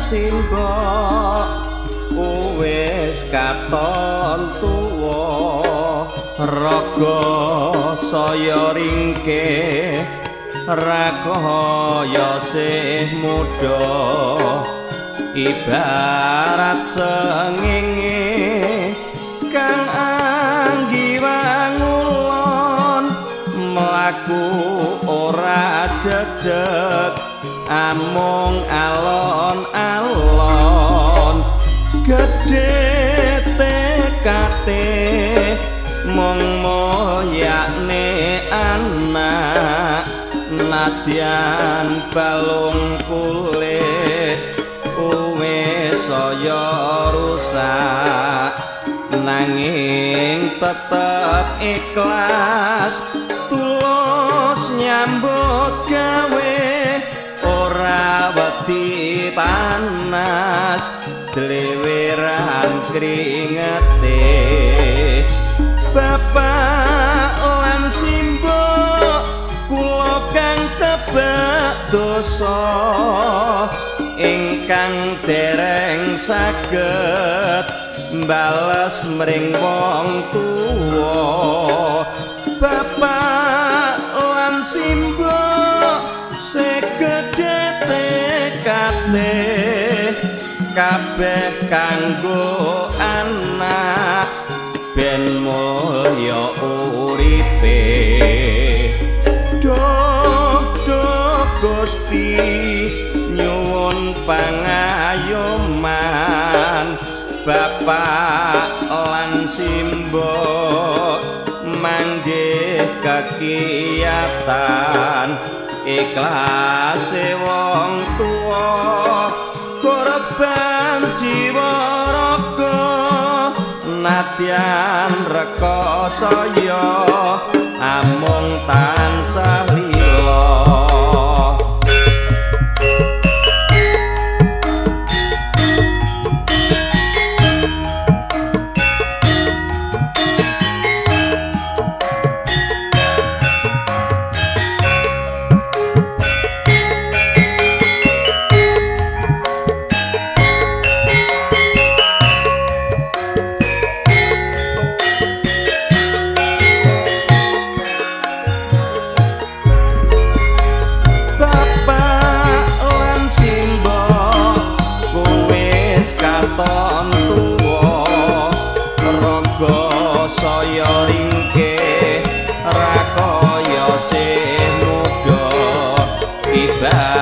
simbok wis katon tuwa, raga saya ringkih ra kaya sih muda, ibarat sengenge kang anggiwangulon, mlaku ora jejeg amung alon-alon, gedhe tekate mung moyakne anak, nadyan balung kulit wis saya rusak, nanging tetep ikhlas tulus nyambut gawe, ora wedi panas dleweran kringete. Bapak lan simbok kula kang tebak dosa ingkang dereng saged bales mring wong tuwa. Bapak lan simbok segede tekate kabeh kanggo anak ben mulya uripe. Duh duh Gusti nyuwun pangayoman, bapak lan simbok manggih kekiyatan, ikhlase wong tuwa korban jiwa raga, nadyan rekoso ya amung tansah lila. Katon tuwa, raga saya ringkih ra kaya sing muda, ibarat